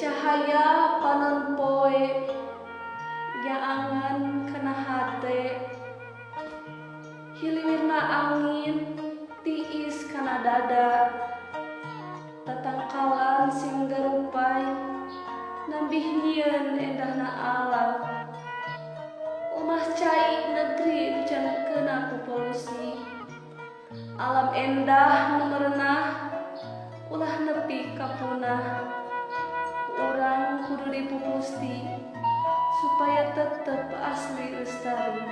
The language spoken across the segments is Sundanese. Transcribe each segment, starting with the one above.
Cahaya panon poe nyaangan kana hate, hiliwirna angin tiis kana dada, tatangkalan sing garupay nambih nyieun endahna alam. Lemah cai negeri nu can keuna ku polusi, alam endah nu merenah ulah nepi ka punah. Ku urang kudu dipupusti supaya tetep asli lestari.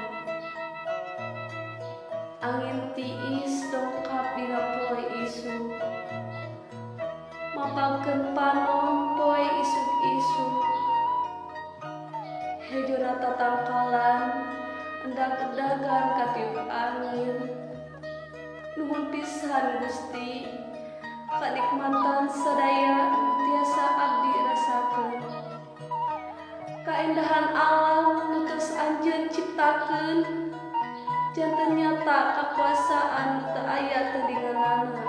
Angin tiis dongkap dina poe isuk, mapagkeun panon poe isuk-isuk. Hejona tatangkalan endag-endagan katiup angin. Nuhun pisan Gusti, kanikmatan sadaya nu tiasa abdi rasakeun. Kaendahan alam nu tos anjeun ciptakeun janten nyata kakuasaan nu teu aya tandinganana.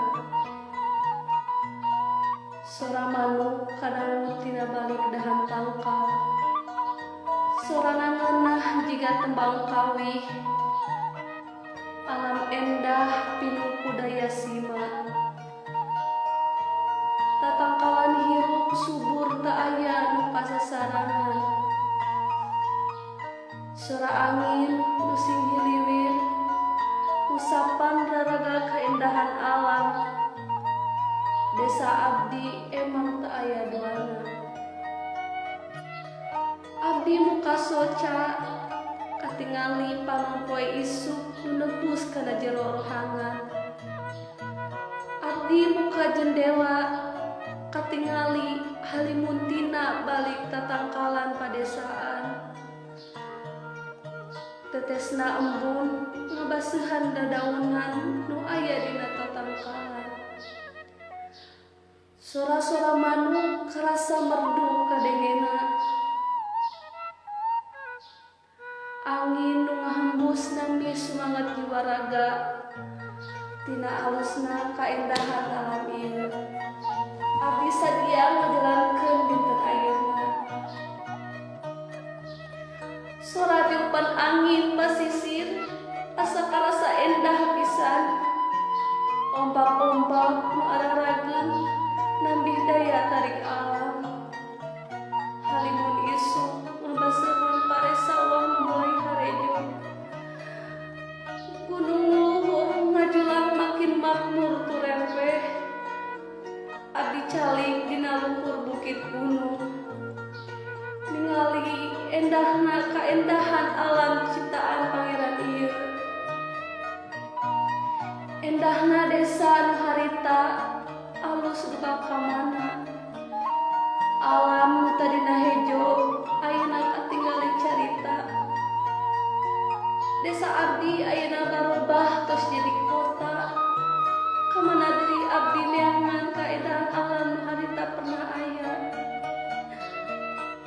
Sora manuk kadangu tina balik dahan tangkal. Sorana ngeunah jiga tembang kawih. Alam endah pinuh ku daya sima. Tatangkalan hirup subur teu aya nu kasasarangan. Sora angin nu sing hiliwir ngusapan raraga kaendahan alam. Desa abdi emang teu aya duana. Abdi muka soca katingali panon poe isuk nu nebus kana jero rohangan. Abdi muka jendela katingali halimun tina balik tatangkalan padesaan. Tetesna embun ngabaseuhan dadaunan nu aya dina tatangkalan. Sora-sora manuk karasa merdu kadengena. Angin nu ngahembus nambih sumanget jiwa raga tina alusna kaendahan alam ieu. Abdi sadia ngajalankeun dinten ayeuna. Sora tiupan angin basisir asa karasa endah pisan. Ombak-ombak nu ararageun nambih daya tarik alam. Halimun isuk ngabaseuhan pare sawah nu mulai harejo. Gunung luhur ngajulang makin makmur turempeh. Abdi calik dina luhur bukit gunung. Ningali endahna kaendahan alam ciptaan Pangeran ieu. Endahna desa nu harita alus duka ka mana. Alam nu tadina hejo ayeuna katingali carita. Desa abdi ayeuna barobah tos jadi kota. Kamana deui abdi neangan kaendahan alam nu harita pernah aya.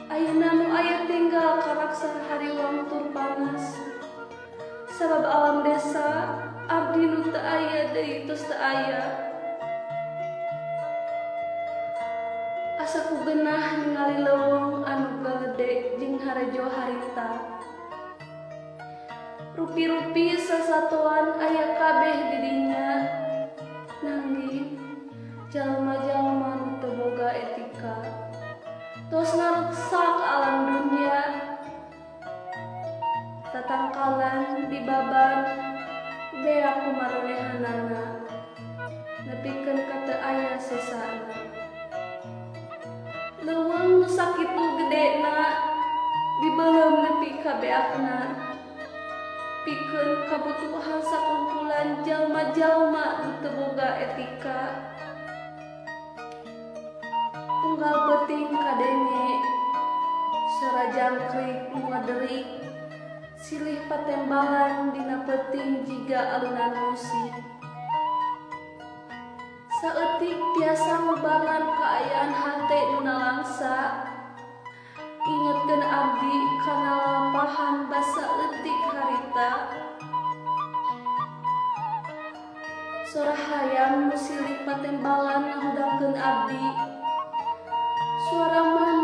Ayeuna nu aya tinggal karaksa hariwang tur panas. Sabab alam desa abdi nu teu aya deui tos teu aya. Asa ku genah ningali leuweung anu galede jeung harejo harita. Rupi-rupi sasatoan aya kabeh di dinya. Nanging jalma-jalma nu teu boga etika tos ngaruksak alam dunya. Tatangkalan dibaban beak ku maronehanana nepikeun ka teu aya sesana. Leuweung nu sakitu gedena dibeuleum nepi ka beakna. Pikeun kabutuhan sakumpulan jalma-jalma nu teu boga etika. Unggal peuting kadenge sora jangkrik nu ngaderik silih patembalan dina peuting jiga alunan musik. Saeutik tiasa ngubaran kaayaan hate nu nalangsa. Ingetkeun abdi kana lalampahan basa leutik harita. Sora hayam nu silih patembalan ngahudangkeun abdi. Suara manuk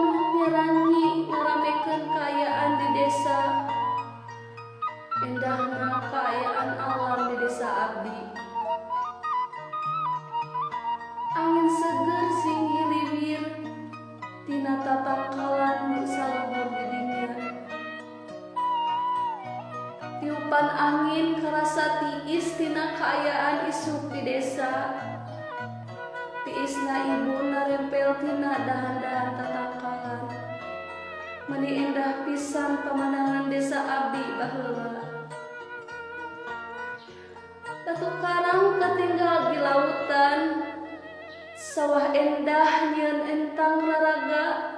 Seger sing hiliwir tina tatangkalan nu salubur di dinya. Tiupan angin karasa tiis tina kaayaan isuk di desa. Tiisna ibu narempel tina dahan-dahan tatangkalan. Meni endah pisan pamandangan desa abdi baheula. Batu karang katinggal di lautan, sawah endah nyieun entang raraga,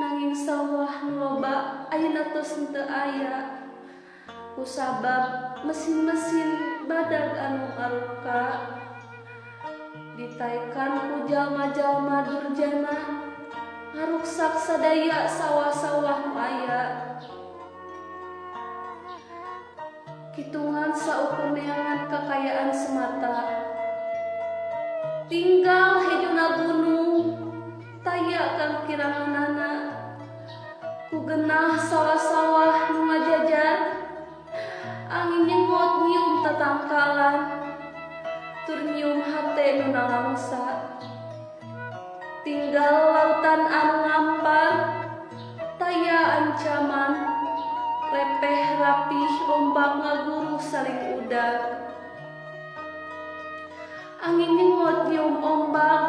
nanging sawah nu loba ayeuna tos henteu aya kusabab mesin-mesin badag anu ngaruka ditaekan ku jalma-jalma durjana, ngaruksak sadaya sawah-sawah nu aya. Kitungan saukur neangan kakayaan semata, tinggal hejona gunung taya kangkiranganana ku genah sawah-sawah nu ngajajar. Angin nyengot nyium tatangkalan tur nyium hate nu nalangsa. Tinggal lautan anu ngampar, taya ancaman, repeh rapih ombak ngaguruh saling udag. Angin nyengot nyium ombak.